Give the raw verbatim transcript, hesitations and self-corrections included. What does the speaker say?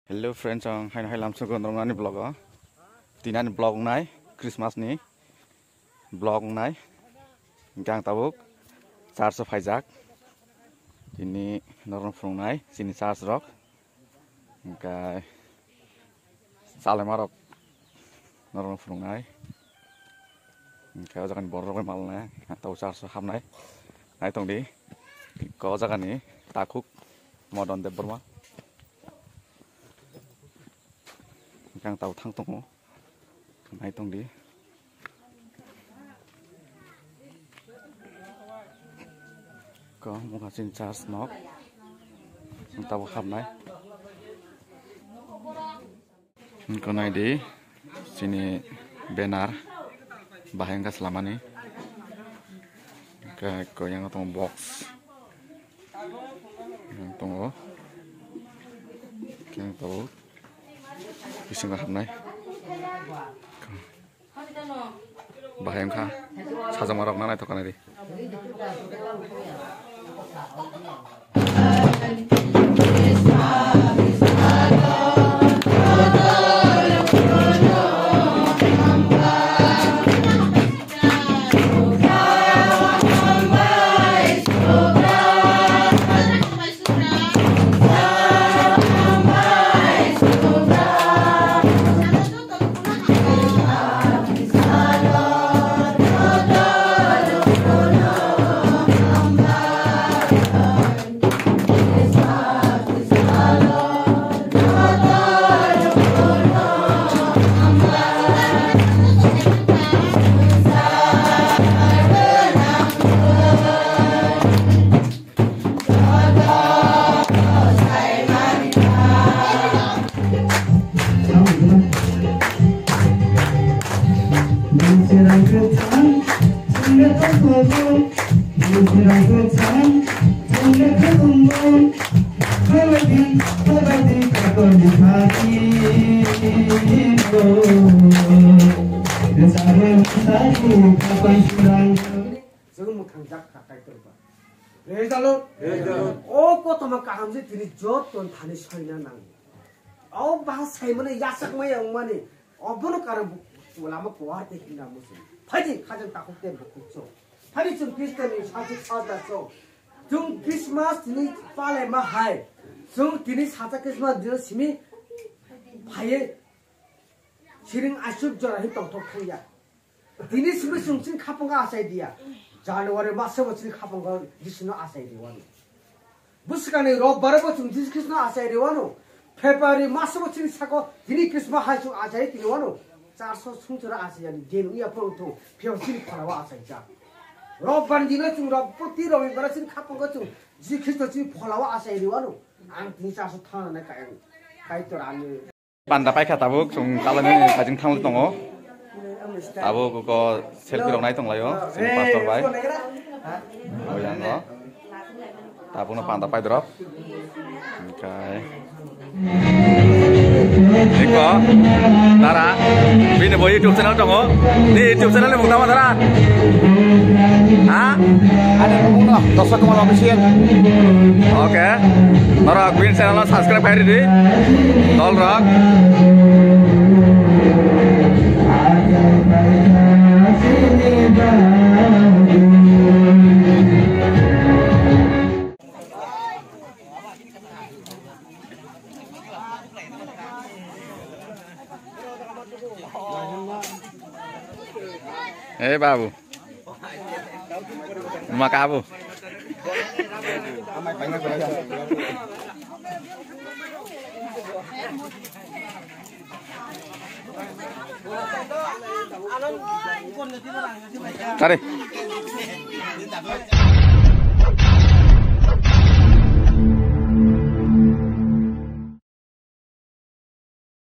Hello friends, ang haino hai lamsugo norok ani vlog o. Tini ani vlog nai, Christmas ni vlog nai. Hingke ang tabuk church o phaijak. Tini norok phunuknai chini church rok. Hingke chalaima rok norok phunuknai. Hingke o jaga ni borok rok bai malnai, ang tabuk church o hapnai. Nai tongdi, o jaga ni takhuk Modon Debbarma. Hingke ang tabuk thang tongo, nai tongdi. Ko mokha chini church nok, ang tabuk hapnai. Hingke naidi chini banner bahai wngkha swlamani. Hingke ko yang tongo box. Yang tongo. Yang tongo. Bisingo hapnai. Bahai wngkha. Sajama rok na naithok kha naidi. Chwng mwthang jak kha Kaitor ba. Praise the Lord. Praise the Lord. O kothoma kaham je tini joto thani soina nango. O ba saimani yachak maya wngmani. Obono karon lama kuar te hinna musu. Phaidi khajang takhuk te bukhuk cho. Phaidi chwng Khristo ni sajwk sajda cho. Chwng Christmas tini palai ma hai. Chwng tini sacha Christmas dino simi phaiye siring aswk jora hi tongthok thangya. Tini simi chwng chini khapango achai diya. January maso bo chini khapango Jisuno achai di wano. Bwswkangni Robbare bo chwng Jisu Khristono achai di wano. February maso bo chini sako tini Christmas hai chwng achai tini wano. Charso sungchara achai yani. Din uya phone thung. Phiyok chini phalao achai jak. Robbar dino chwng Rob-, proti Robibare chini khapango chwng Jisu Khristo chini phalao achai di wano. Ang tini charso thana nai kaitor ani. Panda paikha tabuk, chwng chalani sajing thangwi tongo. Tabuk ko selfie rok nai tonglaio, chini pastor bai. Oyango. Tabukno panda paidrop. Oke. Iko, Dara, bini bo YouTube channel tongo. Ni YouTube channel ni mung tama, Dara? Ha? Ani mung no, Dosok Kamal Official. Oke. Norok bini channel no subscribe khai ridi. Tol rok. Eh, babu. Makabu. Tare.